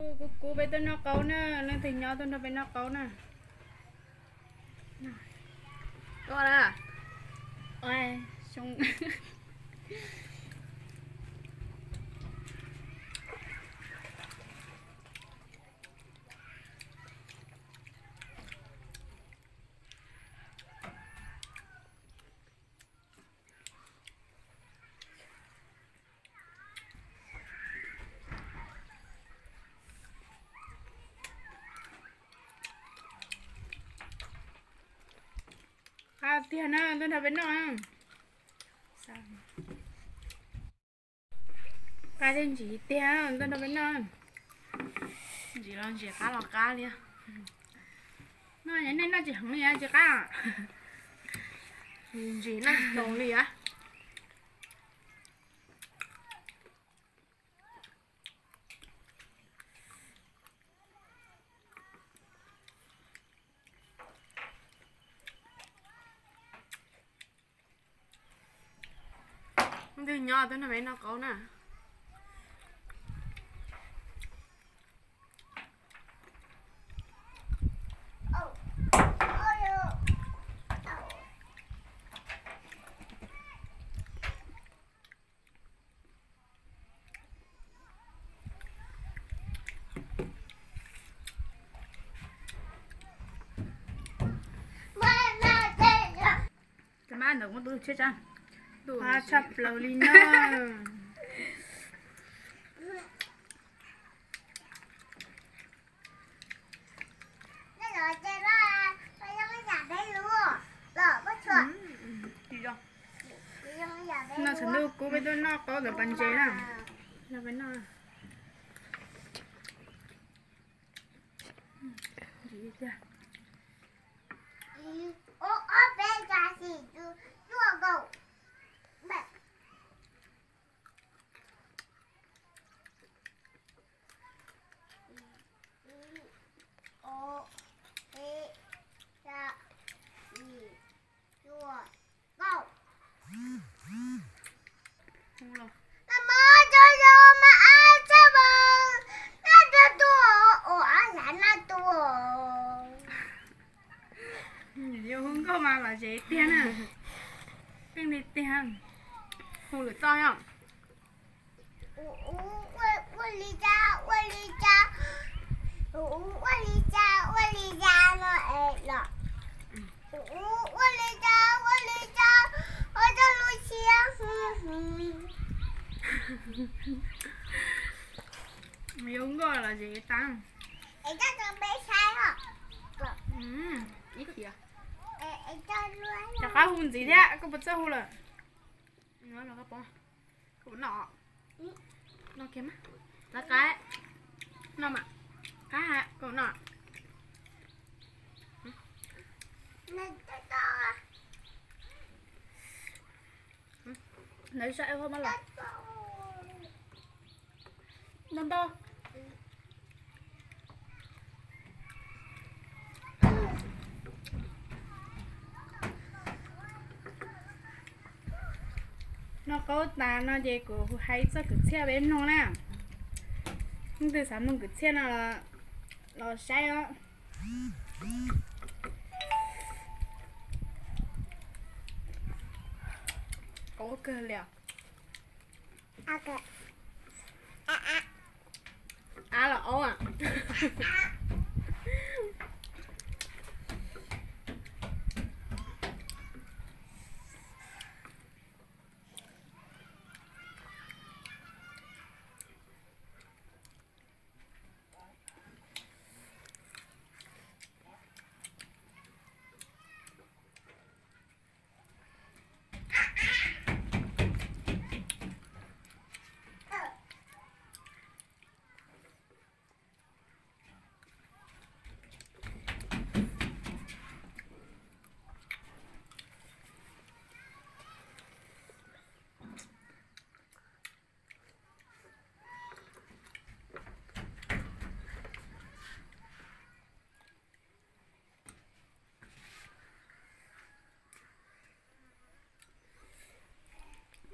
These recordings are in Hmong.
Kuv, kuv, kuv peb tuaj noj qaub na, leej twg nyob tuaj nrog peb noj qaub na. Qab tiag na, tuaj nrog peb noj. Qab tiag ntsim tiag, tuaj nrog peb noj. Ntsim los ntsim, qab los qab li. Noj nej noj tsis heev li tsis qab. Ntsim noj tsis tau li as. Leej twg nyob tuaj nrog peb noj qaub na. Cov mab ntawd kuv tus tshiab tshaj, qab tshaj plaws li na. Noj txhua ntuj kuv peb tuaj noj qaub ntawm pas ntses na. Noj peb noj. Yuav hu nkauj mas los zem tiag na. Keej li tiag. Hu lwm txoj yom. Ua li cas, ua li cas, ua li cas, ua li cas no es los. Ua li cas, ua li cas, ua txoj lub siab. Yuav hu nkauj los zem tas. Ib thiab. Rov qab hu ntxiv thiab, koj puas txawj hu lawm? Koj puas noj? Noj kiag mas. Qab, qab, noj mas. Qab, koj puas noj? Ntawd saib ua mas los. Ntau ntau. Noj qaub tas no ces kuv hais txoj kwv txhiaj peb mloog na. Leej twg xav mloog kwv txhiaj no los saib os. Qaub kawg li os. Av los aub.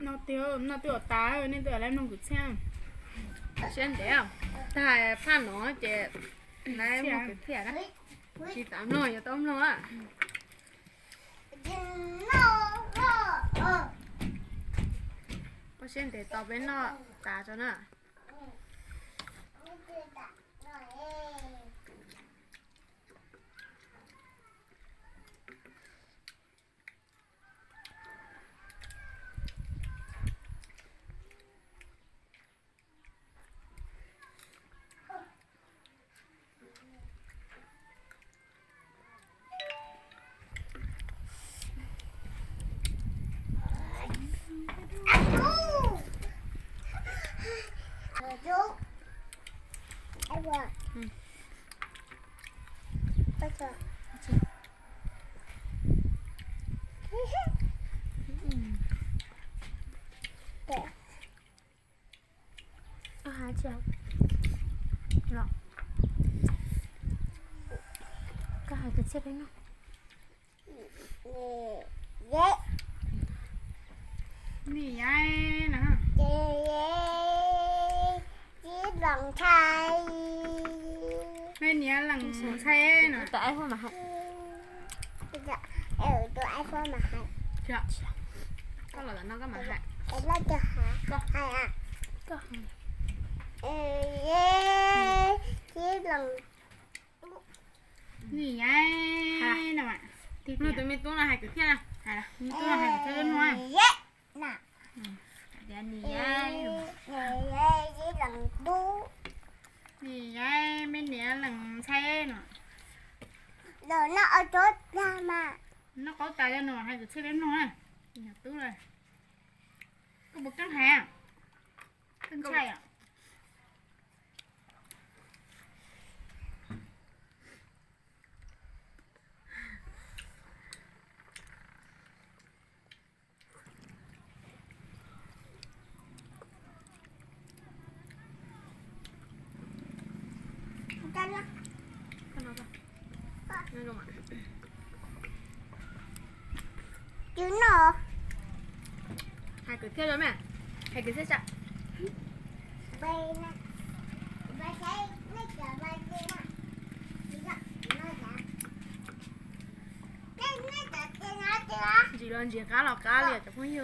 Noj twb ua tas, nej twb ua lawm mloog kwv txhiaj. Siab ntev, tag phaj no ces lawv muaj kwv txhiaj na. Tsis xav mloog yuav tau mloog. Ua siab ntev tos peb noj tas tso na. Koj hais kwv txhiaj peb mloog. Nim yaib na. Tib lees ntxhais. Me niam lees ntxhais no. Tus iPhone mas hais. Koj los no koj mas hais. Nim yaib no. Mloog tus me tub no hais kwv txhiaj na. Hais tus me tub no hais kwv txhiaj no. Nim yaib, nim yaib me niam lees ntxhais no. Noj qaub tas no hais kwv txhiaj peb mloog na. Tub, koj puas keeb hais? Keeb ntshai os. Hais kwv txhiaj, hais kwv txhiaj. Ntsis los ntsis, qab los qab li cov phooj ywg.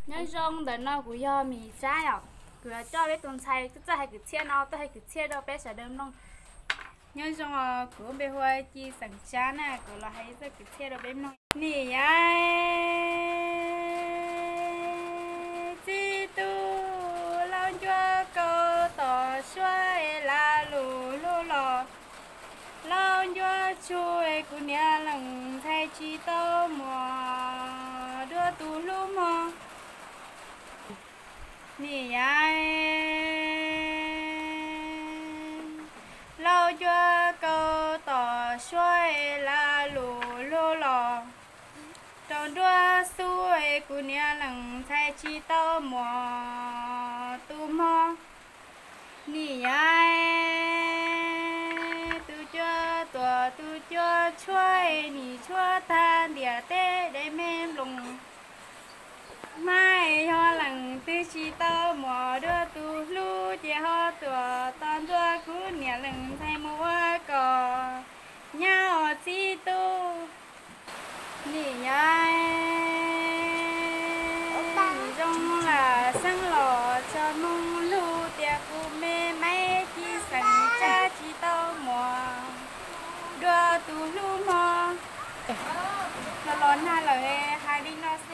Nyob zoo, ntawm no kuv yog Mim Xab os. Kuv yuav coj peb tus ntxhais txawj hais kwv txhiaj no tuaj hais kwv txhiaj rau peb sawv daws mloog. Nyob zoo os, kuv lub npe hu ua Ci Xeem Xab na, kuv los hais txoj kwv txhiaj rau peb mloog. Nim yaib txib tub laub ncuab kaus tom suab es lam lus hlub los. Laub ncuab tsuag es kuv niam lees ntxhais tsis tau muam dua tus hlub mog. Nim yaib laub ncuab kaus tom suab es lam lus hlub los. Rau nruab xub es kuv niam lees ntxhais tsis tau muam tus mog. Nim yaib tus cuab tuam tus cuab tshuab es nim tshuab tag ntiam teb dai me nploos. Hmab es yog lees twg tsis tau muam dua tus hlub ces ho tuam tos ntua kuv niam lees ntxhais mus ua kom nyab os txib tub. Nim yaib zoo lam xeeb los tso Hmoob lug tias kuv me maib Ci Xeem Xab tsis tau muam dua tus hlub mog. Los los nag lawm hais li no xwb.